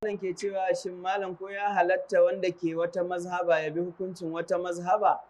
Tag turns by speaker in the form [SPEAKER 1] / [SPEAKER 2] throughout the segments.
[SPEAKER 1] Wannan ke cewa, shin malam, ko ya halatta wanda ke wata mazhaba ya bi hukuncin wata mazhaba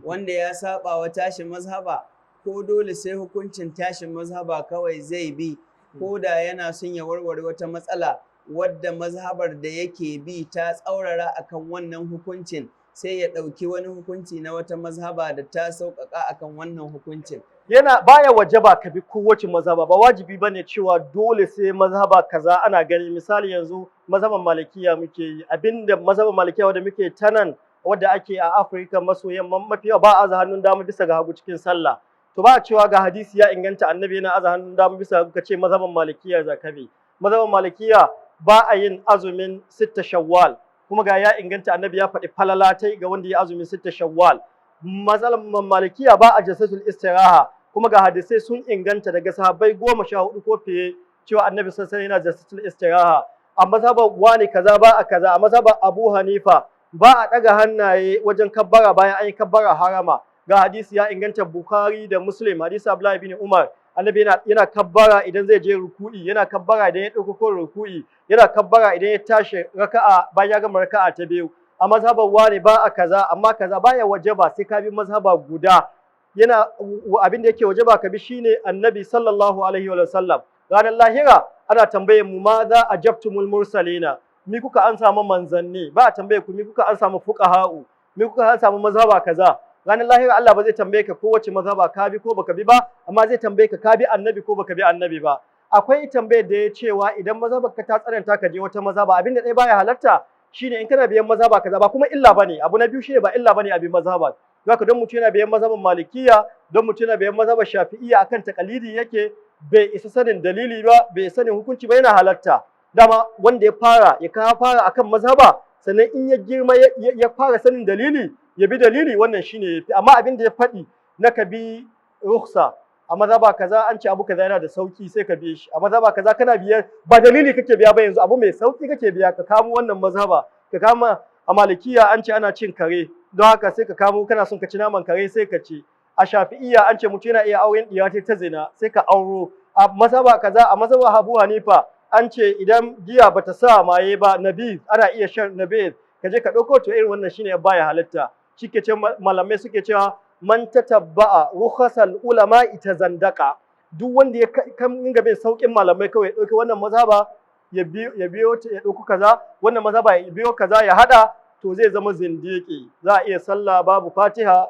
[SPEAKER 1] wanda ya saba wa tashi mazhaba, ko dole sai hukuncin tashin mazhaba kawai zai bi, ko da yana son ya warware wata matsala wadda mazhabar da yake bi ta tsaurara akan wannan hukuncin, sai ya ɗauki wani hukunci na wata mazhaba da ta sauƙaƙa akan wannan hukuncin?
[SPEAKER 2] Yana baya wajaba ka bi kowace mazhaba. Ba wajibi bane cewa dole sai mazhaba kaza. Ana gani, misali, yanzu mazhaban Malikiya muke yi. Abinda mazhaban Malikiya wanda muke ta nan, wadda ake a Afirka maso yamma, mafi yawa ba a aza hannun dama bisa ga hagu cikin sallah. To, ba a cewa ga hadisi ya inganta Annabi yana aza hannun dama bisa hagu, ka ce mazhaban Malikiya za ka bi. Mazhaban Malikiya ba a yin azumin 6 Shawwal, kuma ga ya inganta Annabi ya faɗi falalatai ga wanda ya azumin 6 Shawwal. Mazhaban Malikiya ba a jalsatul istiraha, kuma ga hadisai sun inganta daga sahabbai 14 ko fiye cewa Annabi sallallahu alaihi yana jalsatul istiraha. A mazhaban wani kaza ba a kaza. A mazhaban Abu Hanifa ba a ɗaga hannaye wajen kabbara bayan an yi kabbara harama. Ga hadisi ya inganta, Bukhari da Muslim, hadisi Abdullahi bin Umar, Annabi yana kabbara idan zai je ruku'i, yana kabbara idan ya ɗauko ruku'i, yana kabbara idan ya tashi raka'a bayan ya gama raka'a ta biyu. A mazhaban wani ba a kaza, amma kaza baya wajaba sai ka bi mazhaba guda. Yana abin da yake wajaba ka bi shine Annabi sallallahu alaihi wa sallam. Ranar lahira ana tambayar mu: "Maza ajabtumul mursalina?" Mi kuka an samu manzanni? Ba a tambaye ku mi kuka an samu fuqaha'u, mi kuka an samu mazhaba kaza. Ranar lahira Allah ba zai tambaye ka kowace mazhaba ka bi ko baka bi ba, amma zai tambaye ka ka bi Annabi ko baka bi Annabi ba. Akwai tambayar da ya cewa idan mazhabar ka ta tsananta, ka je wata mazhaba. Abin da ɗaya baya halarta shine in kana biyan mazhaba kaza, ba kuma illa bane. Abu na biyu shine ba illa bane abin mazhaba. Zaka don mutum yana biyan mazhaban Malikiya, don mutum yana biyan mazhaban Shafi'iyya akan takalidi yake, bai isa sanin dalili ba, bai sanin hukunci ba, yana halarta. Dama wanda ya fara ya ka fara akan mazhaba, sannan in ya girma ya fara sanin dalili, ya bi dalili, wannan shine yafi. Amma abin da ya faɗi na ka bi rukhsa, a mazhaba kaza an ce abu kaza yana da sauki, sai ka bi shi. A mazhaba kaza kana biyar, ba dalili kake biya ba, yanzu abu mai sauki kake biya, ka kamo wannan mazhaba ka kama. A Malikiya an ce ana cin kare, don haka sai ka kamo, kana son ka ci naman kare, sai ka ci. A Shafi'iyya an ce mutum yana iya auren ɗiya ta zina, sai ka auro. A mazhaba kaza, a mazhaba Abu Hanifa an ce idan giya bata sa maye ba, nabi ana iya shan nabi, ka je ka ɗauko. To, irin wannan shine baya halatta. Shike ce malamai suke cewa: "Man tatabba'a rukhasal ulama tazandaqa." Duk wanda ya kan inga bin saukin malamai kawai, ya ɗauki wannan mazhaba ya biyo, ya biyo, ya ɗauko kaza, wannan mazhaba ya biyo kaza, ya hada, to zai zama zindiki. Za a iya sallah babu Fatiha.